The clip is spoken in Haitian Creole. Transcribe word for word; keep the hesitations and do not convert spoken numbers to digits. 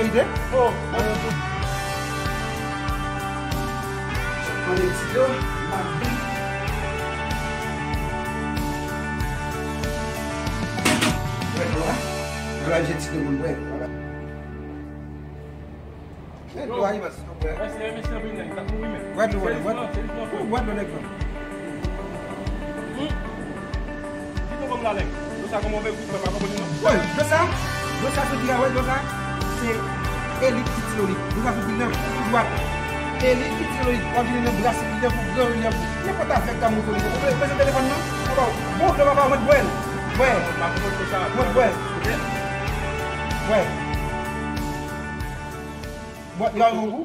verite. Oh, mande ti dlo, m ap vin. Wè dlo a. Ala je ti dlo moun bwè. Wè dlo a, Ivan, silvouplè. Wè dlo, wè dlo, wè dlo. Wè dlo, nèg la. Di nou kòm la, nèg. Dlo sa kòman ouvè, wi, pa konprann non. Wè, dlo sa, dlo sa, se ki wè dlo sa, se elit ki tire li. Dlo sa sou pil nan kou dwat. Elit ki tire li. W ap jwenn nan Brasili, nan pou Gran Ri, nan pou nenpòt afè ka mouto li. Ou bezwen telefòn nan? Bon, dlo papa, mwen bwè l. Bwè. Mwen bwè. Bwè. Bwè, y a yon gou.